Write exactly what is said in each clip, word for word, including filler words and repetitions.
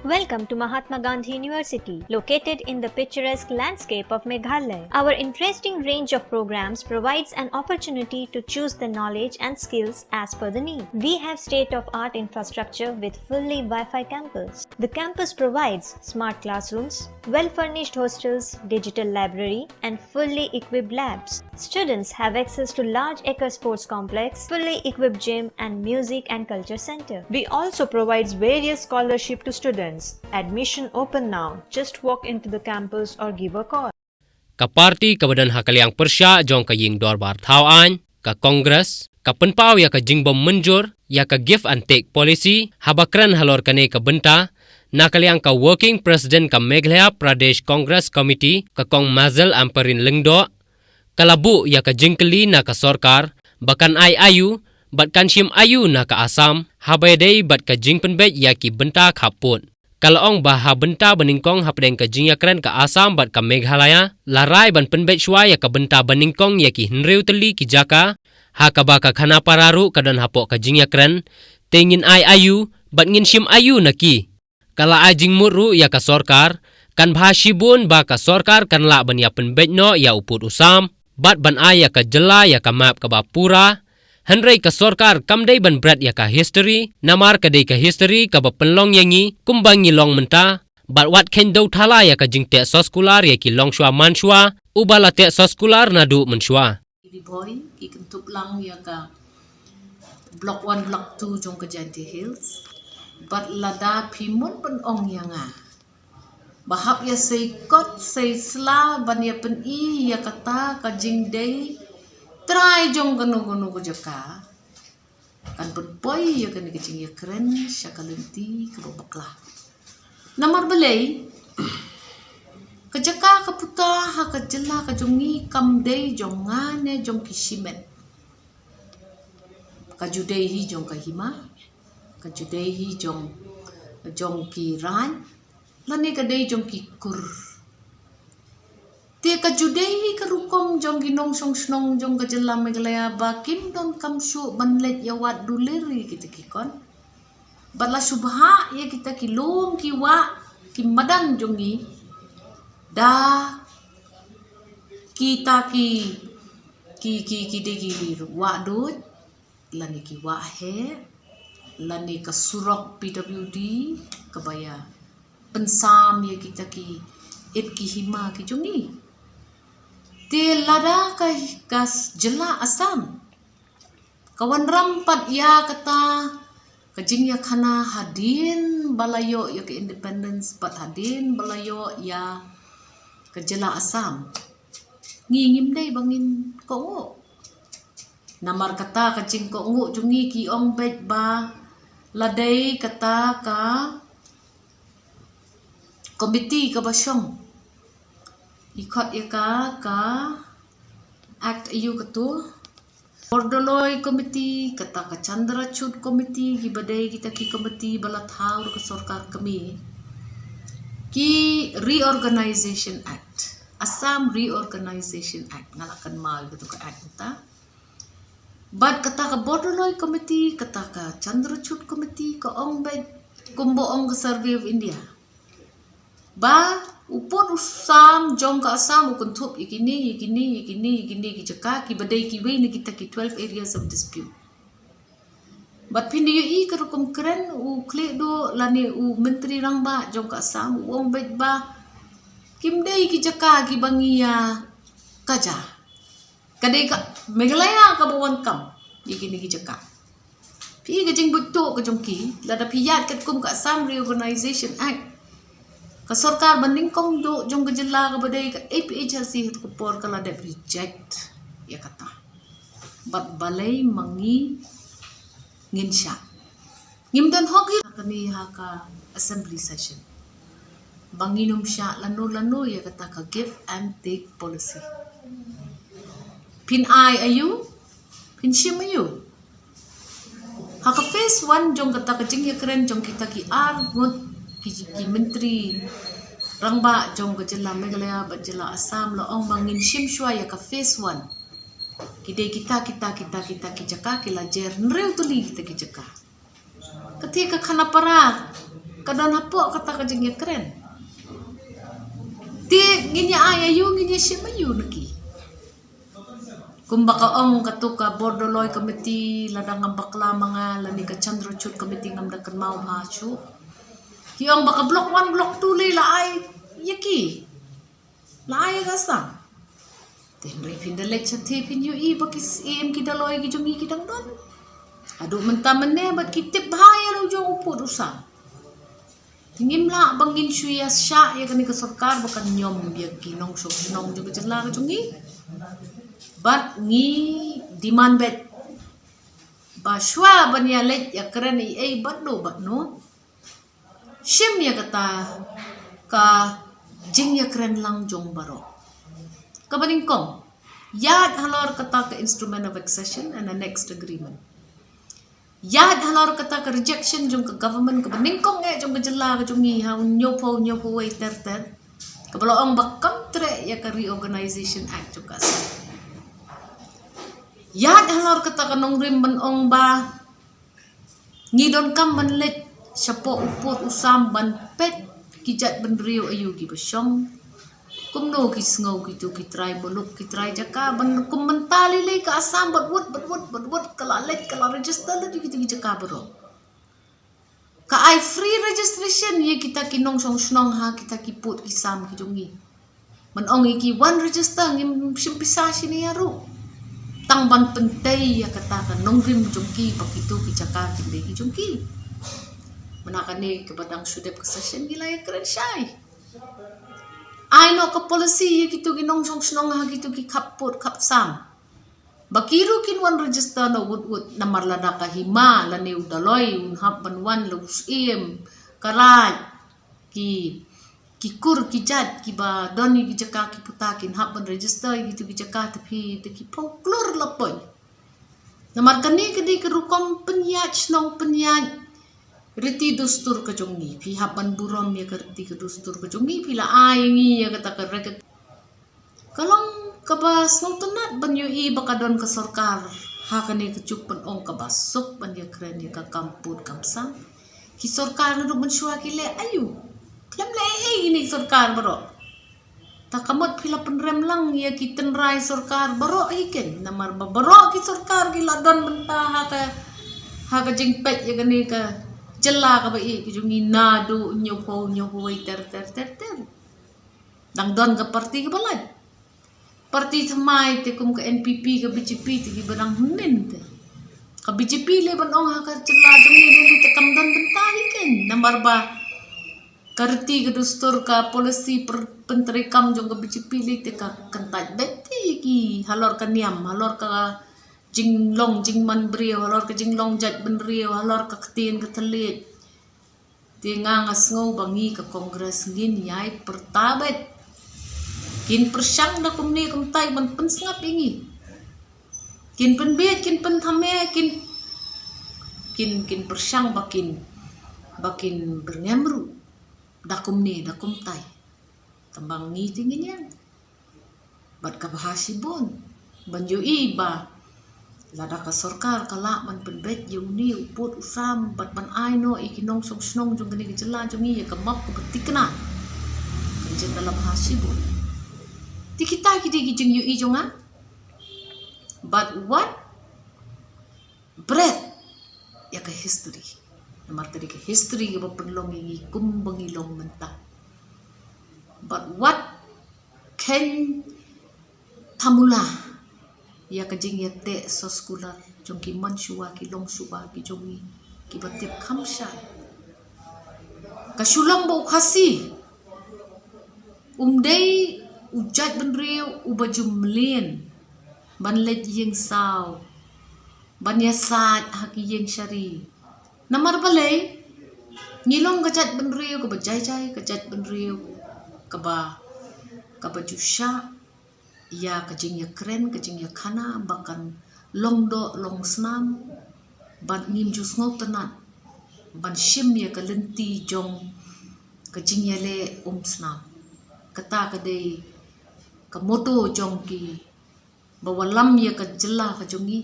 Welcome to Mahatma Gandhi University, located in the picturesque landscape of Meghalaya. Our interesting range of programs provides an opportunity to choose the knowledge and skills as per the need. We have state-of-art infrastructure with fully Wi-Fi campus. The campus provides smart classrooms, well-furnished hostels, digital library, and fully equipped labs. Students have access to large acre sports complex, fully equipped gym, and music and culture center. We also provides various scholarship to students. Admission open now. Just walk into the campus or give a call. Ka parti kaba don ha ka liang pyrshah jong ka ïing dorbar thaw aiñ, ka Congress, ka pynpaw ïa ka jingbym mynjur ïa ka give and take policy haba kren halor kane ka bynta na ka liang ka Working President ka Meghalaya Pradesh Congress Committee, ka Kong Mazel Ampareen Lyngdoh, ka la buh ïa ka jingkylli na ka sorkar ba kan ai aïu bad kan shim aïu na ka Assam haba ïadei bad ka jingpynbeit ïa ki bynta khappud. Ka la ong ba ha bynta banyngkong hapdeng ka jingïakren ka Assam bad ka Meghalaya, la rai ban pynbeit shuwa ïa ka bynta banyngkong ïa ki hynriew tylli ki jaka, ha kaba ka Khanapara ruh ka don hapoh ka jingïakren, te ngin ai aïu bad ngin shim aïu na ki. Ka la ai jingmut ruh ïa ka sorkar, kan bha shibun ba ka sorkar kan lah ban ïa pynbeit noh ïa u pud u sam bad ban ai ïa ka jylla ïa ka map kaba pura. Hynrei ka sorkar kam dei ban bret ïa ka history, namar ka dei ka history kaba pynlong ïa ngi kumba ngi long mynta. Bad wat kheiñ dew thala ïa ka jingteh soskular ïa ki longshuwa manshuwa, uba la teh soskular naduh mynshuwa. Ki Ri Bhoi ki kynthup lang ïa ka Block One, Block Two jong ka Jaintia Hills. Bad lada phi mon ban ong ïa nga ba hap ïa sei kot sei sla ban ïa pyni ïa kata ka jingdei trai jong kano kano ka jaka, kan pynpoi ïa kane ka jingïakren sha ka lynti kaba bakla. Namar balei? Ka jaka ka puta ha ka jylla ka jong ngi kam dei jong nga ne jong ki shimet. Ka ju dei hi jong ka hima, ka ju dei hi jong, jong ki rain, lane ka dei jong ki kur. Te ka ju dei hi ka rukom jong ki nongshong shnong jong ka jylla Meghalaya ba kim donkam shuh ban leit ïa wad dulir ïa kita ki kot. Bad la shu bhah ïa kita ki lum ki wah ki madan jong ngi da kita ki, ki, ki, ki dei ki wah duh, lane ki wah heh, lane ka surok P W D kaba ïa pynsam ïa kita ki, ïa ki hima ki jong ngi. Te lada ka, ka jylla Assam ka wanrah pat ïa kata ka jingïakhana hadien ba la ïoh ïa ka independence bad hadien ba la ïoh ïa ka jylla Assam, ngi ngim dei ba ngin kohnguh. Namar kata ka jingkohnguh jong ngi ki ong beit ba la dei kata ka komiti kaba shong. I khot ïa ka, ka act aïu kato. Bordoloi Committee, kata ka Chandrachud Committee, kiba dei kita ki komiti ba la thaw da ka sorkar kmie. Ki Reorganization Act, Assam Reorganization Act, nga la kynmaw ïa kato ka act mynta. Bad kata ka Bordoloi Committee, kata ka Chandrachud Committee, ka ong beit kumba ong ka Survey of India ba u pud u sam jong ka Assam u kynthup ïa kine, ïa kine, ïa kine, ïa kine ki jaka kiba dei kiwei na kita ki twelve areas of dispute. Bad phin ïohi ka rukom kren u khlieh duh lane u Myntri Rangbah jong ka Assam u ong beit ba kim dei ki jaka kiba ngi ïa kaja. Ka dei ka Meghalaya kaba wan kam ïa kine ki jaka. Phi ka jingbuit tuh ka jong ki, lada phi ïaid katkum ka Assam Reorganization Act, ka sorkar ba nyngkong duh jong ka jylla kaba dei ka A P H L C ha ka por ka la dep reject ïa kata. Bad balei ma ngi ngin shah? Ngim don hok hi kane ha ka assembly session ba ngin ym shah lano lano ïa kata ka give and take policy. Phin ai aïu, phin shim aïu. Ha ka phase one jong kata ka jingïakren jong kita ki ar ngut ki, ki Myntri Rangbah jong ka jylla Meghalaya bad jylla Assam la ong ba ngin shim shuwa ïa ka phase one. Ki dei kita, kita, kita, kita ki jaka, ki la jer hynriew tylli kita ki jaka. Kata ka Khanapara, Ka don hapoh kata ka jingïakren. Te ngin ïa ai aïu, ngin ïa shim aïu na ki? Kumba ka ong katu ka Bordoloi Committee, lada ngam bakla ma nga, lane ka Chandrachud Committee, ngam da kynmaw bha shuh. Ki ong ba ka Block One, Block Two lei la ai ïa ki. La ai ïa ka Assam. Te hynrei phin da leit shatei phin ïohi ba ki siem, ki Doloi ki jong ngi ki dang don. Haduh mynta mynne bad ki tip bha ïa la u jong u pud u sam. Te ngim lah ba ngin shu ïa shah ïa kane ka sorkar ba kan ñiom ïa ki nongshong shnong jong ka jylla ka jong ngi. Bad ngi demand beit ba shuwa ban ïa leit ïa kren ei ei bad no bad no, shim ïa kata ka jingïakren lang jong baroh. Kaba nyngkong, ïaid halor kata ka Instrument of Accession and Annexed Agreement. Ïaid halor kata ka rejection jong ka government, kaba nyngkong eh jong ka jylla ka jong ngi ha u hynñiewphew, hynñiewphew wei ter ter. Kaba la ong ba kam treh ïa ka Reorganization Act jong ka Assam. Ïaid halor kata ka nongrim ban ong ba ngi donkam ban leit shapoh u pud u sam ban peit ki jait bynriew aïu kiba shong. Kumno ki sngew kito ki trai muluk, ki trai jaka, ban kum mynta lei lei ka Assam bad wut, bad wut, bad wut, ka la leit, ka la register lut ïa kito ki jaka baroh. Ka ai free registration ïa kita ki nongshong shnong ha kita ki pud ki sam ki jong ngi. Ban ong ïa ki wan register, ngim shim pisa shane ruh. Tang ban pyntei ïa kata ka nongrim jong ki ba kito ki jaka kin dei ki jong ki. Mynta kane kaba dang shu dep ka session ngi la ïakren shai. Ai noh ka policy ïa kito ki nongshong shnong ha kito ki khap pud khap sam ba ki ruh kin wan register noh wut wut, namar lada ka hima lane u Doloi un hap ban wan la u Syiem, ka Raid, ki, ki kur ki jait kiba don ïa ki jaka ki puta kin hap ban register ïa kito ki jaka, te phi, te ki phew klur la poi. Namar kane ka dei ka rukom pynïaid shnong, pynïaid riti dustur ka jong ngi. Phi hap ban burom ïa ka riti ka dustur ka jong ngi, phi la ai ïa ngi ïa kata ka rek. Ka long kaba sngewtynnat ban ïohi ba ka don ka sorkar ha kane ka juk ban ong kaba suk ban ïakren ïa ka kam pud kam sam. Ki sorkar naduh mynshuwa ki leh aïu? Khlem leh ei ei kine ki sorkar baroh. Ta ka mut phi la pynrem lang ïa ki tynrai sorkar baroh hi ken, namar ba baroh ki sorkar ki la don mynta ha ka, ha ka jingpeit ïa kane ka jylla kaba ïeit ka jong ngi naduh hynñiewphew, hynñiewphew wei ter ter ter ter. Dang don ka parti kaba lait. Parti thymmai te kum ka N P P, ka B J P te kiba dang hynnin te. Ka B J P lei ban ong ha ka jylla jong ngi lei te kam don bynta hi ken, namar ba ka riti ka dustur, ka policy pyntreikam jong ka B J P lei te ka kyntait beit te ïa ki halor ka niam, halor ka jinglong jingman briew, halor ka jinglong jait bynriew, halor ka ktien ka thylliej. Te nga, nga sngew ba ngi ka Congress ngin ïai pyrta beit. Kin pyrshang da kumne kumtai ban pynsngap ïa ngi. Kin pynbeit, kin pynthame, kin, kin, kin pyrshang ba kin, ba kin byrngem ruh da kumne da kumtai. Tang ba ngi te ngin ïeng. Bad kaba ha shibun ban ïohi ba lada ka sorkar ka lah ban pynbeit ïa une u pud u sam bad ban ai noh ïa ki nongshong shnong jong kane ka jylla jong ngi ïa ka map kaba thikna, kan jin da la bha shibun. Te kita ki dei ki jingïohi jong nga. Bad wat bret ïa ka history. Namar ka dei ka history kaba pynlong ïa ngi kumba ngi long mynta. Bad wat kheiñ thamula ïa ka jingïateh soskular jong ki mynshuwa, ki longshuwa ki jong ngi kiba tip kham shai. Ka shu long ba u Khasi um dei u jaitbynriew uba ju mlien ban leit ïing saw, ban ïasaid ha ki ïing shari. Namar balei? Ngi long ka jaitbynriew kaba jai jai, ka jaitbynriew kaba, kaba ju shah ïa ka jingïakren, ka jingïakhana ba kan long doh long snam, bad ngim ju sngewtynnat ban shim ïa ka lynti jong ka jingïaleh um snam. Kata ka dei ka motto jong ki ba wallam ïa ka jylla ka jong ngi.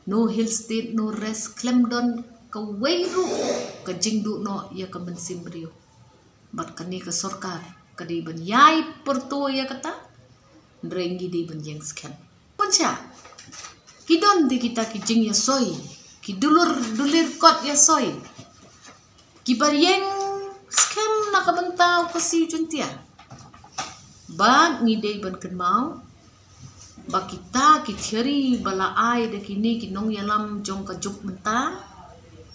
No Hill State, no rest, khlem don kawei ruh ka jingduh noh ïa ka mynsiem briew. Bad kane ka sorkar ka dei ban ïai pyrto ïa kata, hynrei ngi dei ban ïeng skhem. Pynshah, ki don de kita ki jingïasoi, ki dulur dulir kot ïasoi, kiba ïeng skhem na ka bynta u Khasi u Jaiñtia. Bad ngi dei ban kynmaw ba kita ki theory ba la ai da kine ki nongïalam jong ka juk mynta,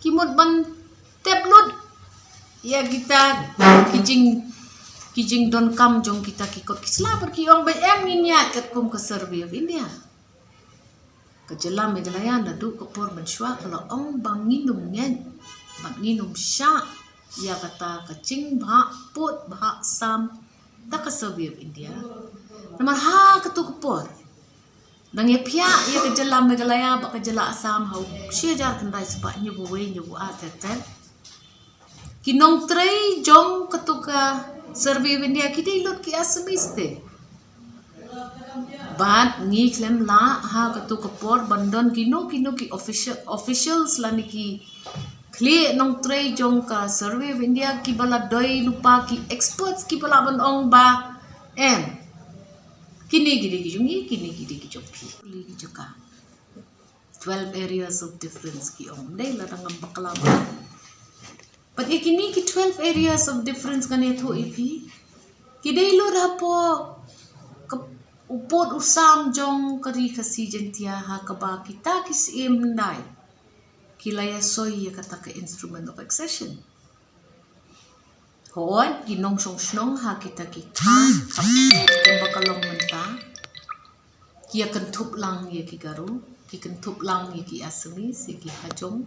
ki mut ban tep lut ïa kita ki jing, ki jingdonkam jong kita ki kot ki sla, bad ki ong ba em ngin ïaid katkum ka Survey of India. Ka jylla Meghalaya naduh ka por mynshuwa ka la ong ba ngin ym ngeit bad ngin ym shah ïa kata ka jingbha pud bha sam da ka Survey of India. Namar ha katu ka por dang ïa phiah ïa ka jylla Meghalaya bad ka jylla Assam ha u shi hajar khyndai spah hynñiewphew wei hynñiewphew ar ter ter. Ki nongtrei jong katu ka Survey of India ki dei lut ki Assamese te. Bad ngi khlem lah ha katu ka por ban don kino kino ki official, officials lane ki khlieh nongtrei jong ka Survey of India kiba la doi lypa, ki experts kiba lah ban ong ba em, kine ki dei ki jong ngi, kine ki dei ki jong phi. Kine ki jong ka twelve areas of difference ki ong, dei la dang ngam bakla ba. Bad ïa kine ki twelve areas of difference ngan ïathuh ïa phi, ki dei lut hapoh ka, u pud u sam jong ka Ri Khasi Jaiñtia ha kaba kita ki syiem hyndai ki la ïasoi ïa kata ka Instrument of Accession. Hooid, ki nongshong shnong ha kita ki thaiñ, ka pud kumba ka long mynta, ki ïa kynthup lang ïa ki Garo, ki kynthup lang ïa ki Assamese, ïa ki Hajong,